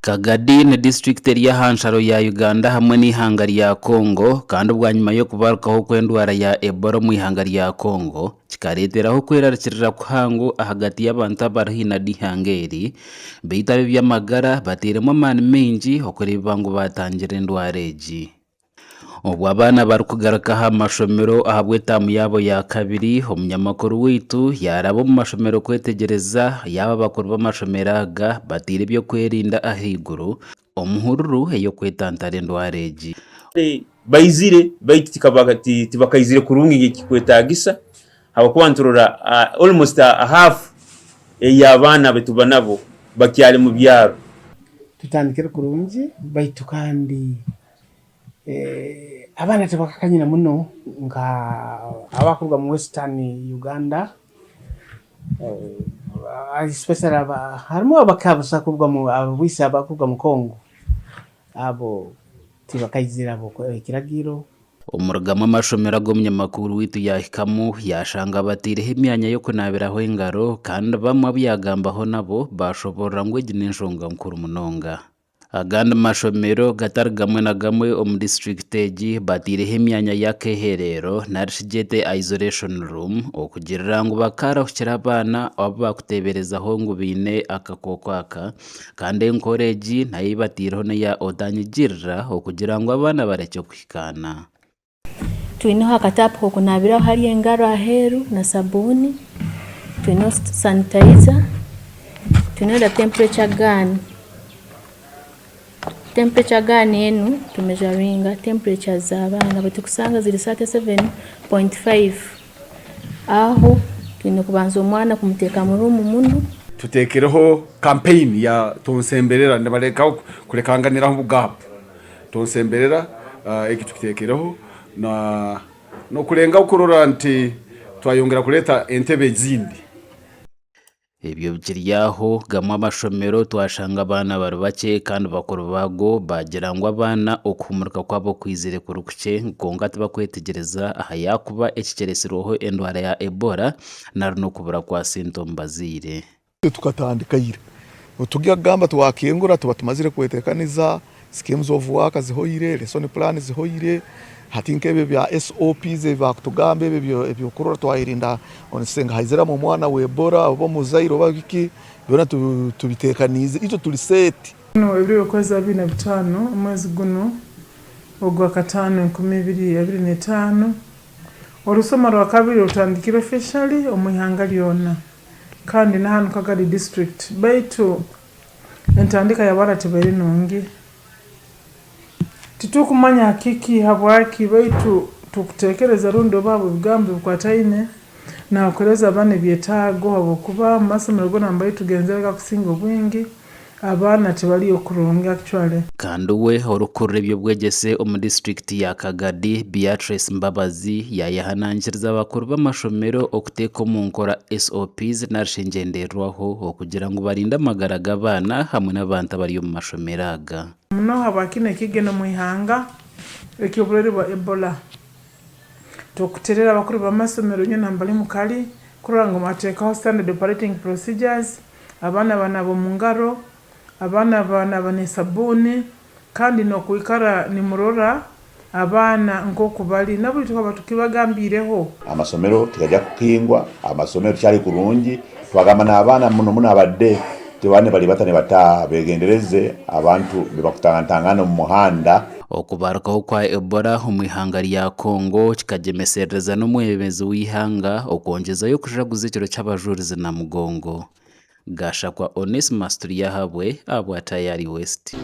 Kagadi ni disiturikiti eri aha nsharo ya Uganda hamwe n'eihanga rya Congo kandi bwanyima y'okubarukaho kw'endwara ya Ebola omu ihanga rya Congo kikareeteraho okwerarikirira kuhango ahagati y'abantu abari haihi naryo eihanga eri beitu ab'eby'amagara bateiremu amaani maingi okureeba ngu baatangira endwara egi. Obwo abaana barikugaruka aha mashomero ahabw'etaamu yaabo ya kabiri, omunyamakuru waitu yaaraba omu mashomero kwetegyereza yaaba abakuru b'amashomero aga bataire eby'okwerinda ahaiguru omu hururu ey'okwetantara endwara egi. Baizire baitu tibakaizire kurungi nk'ekikwetagisa habwokuba niturora almost half ey'abaana abu tuba nabo bakyali mu byaro. Tutandikire kurungi baitu kandi Abaana tibakakanyire muno nka abakuruga mu western Uganda especially harimu abakabusa kuruga abobwisi abakuruga mu Congo abo tibakaizire ahabw'ekiragiro. Omuri gamwe amashomero agu omunyamakuru waitu yaahikamu, yaashanga bataireho emyanya y'okunaabiraho engaro kandi bamwe abu yaagambaho nabo baashoboorora ngu egi n'enshonga nkuru munonga. Agandi mashomero gatari gamwe na gamwe omu disiturikiti egi bataireho emyanya y'akeehereero narishi gyete isolation room okugirira ngu bakaarahukira abaana abu baakuteeberezaho ngu baine akakooko aka kandi enkora egi nayo ei bataireho n'eya otanyigirira okugira ngu abaana barekye kuhikaana. Twineho akataapu k'okunaabiraho hariyo engaro aheeru na sabuuni, twineho sanitayiza, twineho na temperature gun. Temperature gun enu tumejaringa temperature z'abaana obu tukusanga ziri 37.5 aho twine kubanza omwana kumuteeka mu ruumu munu. Tuteekireho campaign ya tonsemberera nibarekaho kurekanganiraho obugapu. Tonsemberera eki tukiteekireho na n'okulengaho kurora nti twayongera kureeta entebe ezindi. Ebyo bikiri aho, gamwe amashomero twashanga abaana bari bakye kandi bakuru baago baagira ngu abaana okuhumurika kwabo kwizire kuri kukye kwonka tibakwetegyereza aha yaakuba eki kyeretsirweho endwara ya Ebola nari n'okubura kwa sente omu bazaire. Itwe tukatandika ira. Tugya kugamba twakingura tuba tumazire kwetekaniza, schemes of work zihoire, lesson plan zihoire, hati nk'ebyo ebya SOPs ebi bakutugamba ebyo eby'okurora twayerinda nka haiziremu omwana wa Ebola oba omuzaire oba biki, byona tubitekaniize itwe turi set. Binu ebiro by'okwezi 25 omwezi gunu ogwakataano 2025, orusoma rwakabiri rutandikire officially omu ihanga lyona. Kandi na hanu Kagadi district baitu entandika yabara tebaire nungi. Titukumanya kiki habwaki baitu tukutekereza rundi oba habw'ebigambo ebikwataine nakuhereza abaana ebyetaago habwokuba mumasomero gona nambere tugenzere gakusinga obwingi Abaana tibariyo kurungi actually. Kandi we orikukurira eby'obwegyese omu disiturikiti ya Kagadi, Beatrice Mbabazi yaayehanangiriza abakuru b'amashomero okuteeka omu nkora SOPs narishi engyendererwaho okugira ngu barinde amagara g'abaana hamwe n'abantu abari omu mashomero aga. Muno habwa kinu ekigenda omu ihanga eky'oburwaire bwa Ebola. Tukuterera abakuru b'amasomero nyowe nambari mukali kurora ngu mwateekaho standard operating procedures. Abaana banaaba omu ngaro, abaana banaaba n'esabuuni, kandi n'okwikara nimurora abaana nk'oku bali. Nabuli tukaba tukibagambiireho. Amasomero tigajya kukingwa, amasomero tukyali kurungi. Twagamba n'abaana muno muno abade tibaba nibaribata nibataaha begendereze abantu bebakutangantangana omu muhanda. Okubarukaho kwa Ebola omu ihanga rya Congo kikagyemeserereza n'omwebembezi w'eihanga okwongyezayo okujaguza ekiro ky'abajurizi Namugongo. Gashakwa Onesmus Turyahabwe ahabwa Tayari West.